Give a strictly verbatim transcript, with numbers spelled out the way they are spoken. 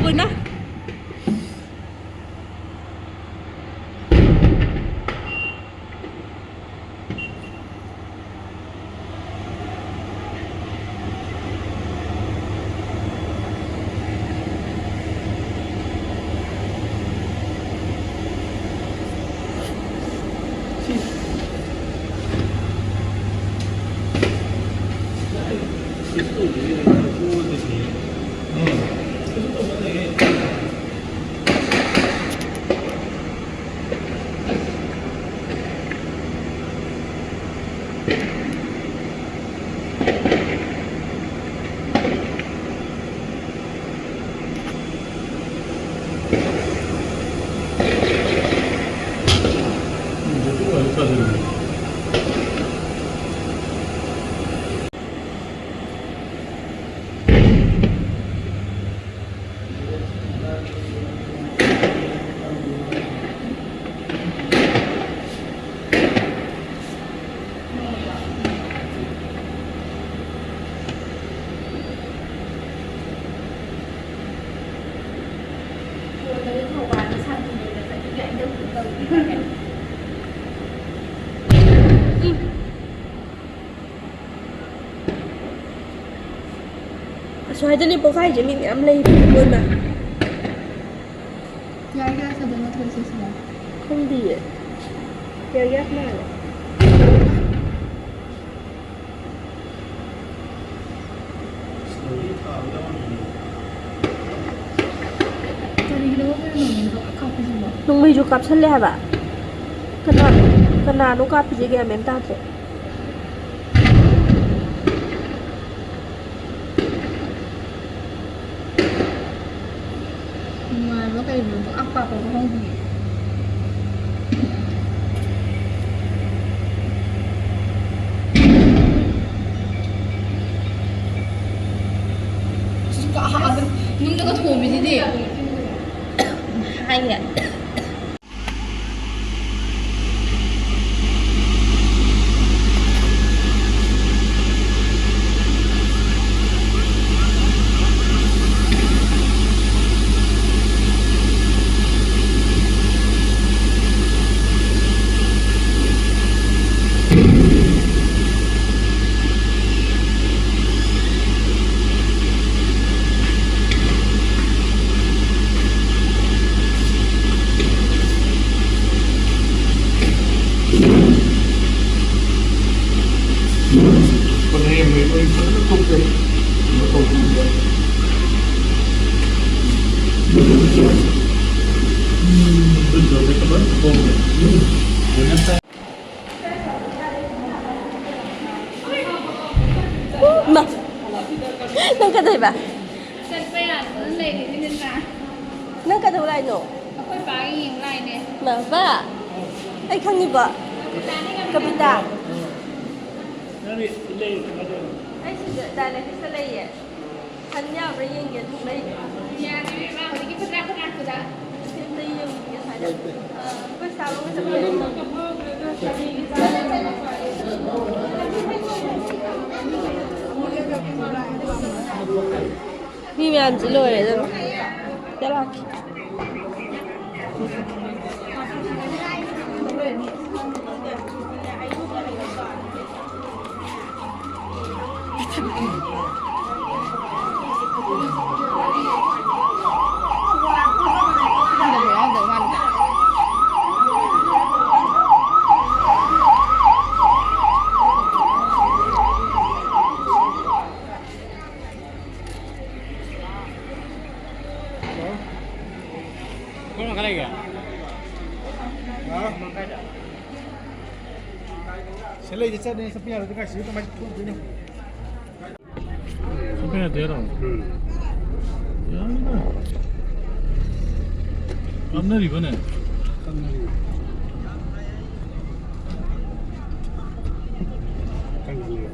ꯑꯣꯏꯅ꯫ ꯑꯁ꯭ꯋꯥꯏꯗꯅꯦ ꯄꯣꯛꯈꯥꯏꯁꯦ ꯃꯤ ꯃꯌꯥꯝ ꯂꯩꯕꯅꯤ ꯀꯣꯟꯅ꯫ ꯌꯥꯏ, ꯌꯥꯏ, ꯁꯤꯗ ꯅꯠꯇ꯭ꯔꯣ ꯁꯤꯁꯤꯅ? ꯈꯪꯗꯤꯌꯦ꯫ ꯌꯥꯏ, ꯌꯥꯏ, ꯃꯥꯜꯂꯦ꯫ ꯀꯔꯤꯒꯤꯅꯣ ꯑꯩꯈꯣꯏꯅ ꯅꯣꯡꯃꯩꯗꯣ ꯀꯥꯞꯄꯤꯁꯤꯕꯣ? ꯅꯣꯡꯃꯩꯁꯨ ꯀꯥꯞꯁꯜꯂꯦ ꯍꯥꯏꯕ꯫ ꯀꯅꯥ, ꯀꯅꯥꯅꯣ ꯀꯥꯞꯄꯤꯁꯦ? ꯒ꯭ꯌꯥꯟ ꯃꯦꯟ ꯇꯥꯗ꯭ꯔꯦ꯫ ꯅꯨꯡꯉꯥꯏꯕ꯭ꯔꯥ ꯀꯩꯅꯣ? ꯄꯪꯀꯥꯞ ꯀꯥꯞꯄꯕ ꯈꯪꯗꯤꯌꯦ꯫ ꯁꯤꯁꯨ ꯀꯥ-, ꯑꯗꯨꯝ ꯅꯨꯡꯗꯒ ꯊꯣꯝꯃꯤꯁꯤꯗꯤ꯫ ꯍꯥꯏꯌꯦ꯫ ꯀꯩꯗꯧꯕ? ꯆꯠꯄ ꯌꯥꯗꯗꯅ ꯂꯩꯔꯤꯅꯤꯗꯅ꯫ ꯅꯪ ꯀꯩꯗꯧ ꯂꯥꯛꯏꯅꯣ? ꯑꯩꯈꯣꯏ ꯄꯥꯒꯤ ꯌꯦꯡ ꯂꯥꯛꯏꯅꯦ꯫ ꯃꯥ, ꯄꯥ? ꯑꯩ ꯈꯪꯉꯤꯕꯣ? ꯀꯕꯤꯇꯥꯅꯦ, ꯀꯕꯤꯇꯥ꯫ ꯀꯕꯤꯇꯥ꯫ ꯅꯪꯗꯤ ꯂꯩꯔꯤꯕ ꯀꯃꯥꯏ ꯇꯧꯔꯤꯅꯣ? ꯑꯩ ꯁꯤꯗ dialysis ꯇ ꯂꯩꯌꯦ꯫ ꯈꯟ ꯌꯥꯕ꯭ꯔꯥ ꯌꯦꯡꯒꯦ, ꯊꯣꯛꯂꯛꯏꯅꯦ꯫ ꯌꯥꯗ꯭ꯔꯦ ꯏꯕꯦꯝꯃ, ꯍꯧꯖꯤꯛꯀꯤ ꯐꯗ꯭ꯔꯥꯛ ꯐꯗ꯭ꯔꯥꯛꯇꯨꯗ꯫ ꯑꯝꯇ ꯌꯦꯡꯉꯨꯒꯦ ꯑꯁ꯭ꯋꯥꯏꯗ꯫ ꯑ, ꯑꯩꯈꯣꯏ ꯁꯥꯕ ꯑꯃ ꯆꯠꯄ꯫ ꯃꯤ ꯃꯌꯥꯝꯁꯤ ꯂꯣꯏꯔꯦ ꯑꯗꯨꯝ꯫ ꯆꯠꯂꯣ꯫ ꯀꯔꯝ ꯀꯥꯟ ꯂꯩꯒꯦ? ꯍꯥ? ꯁꯤ ꯂꯩꯗꯤ ꯆꯠꯅꯤ, ꯆꯠꯄ ꯌꯥꯔꯣꯏꯗ, ꯀꯥꯏ ꯁꯤꯗ ꯀꯃꯥꯏ ꯊꯣꯛꯎꯗꯣꯏꯅꯣ? ꯆꯠꯄ ꯌꯥꯗꯦ ꯍꯥꯏꯔꯣ? ꯎꯝ꯫ ꯌꯥꯅꯤꯗ꯫ ꯀꯥꯞꯅꯔꯤꯕꯅꯦ? ꯀꯥꯞꯅꯔꯤ꯫ ꯀꯥꯞꯅꯔꯤ꯫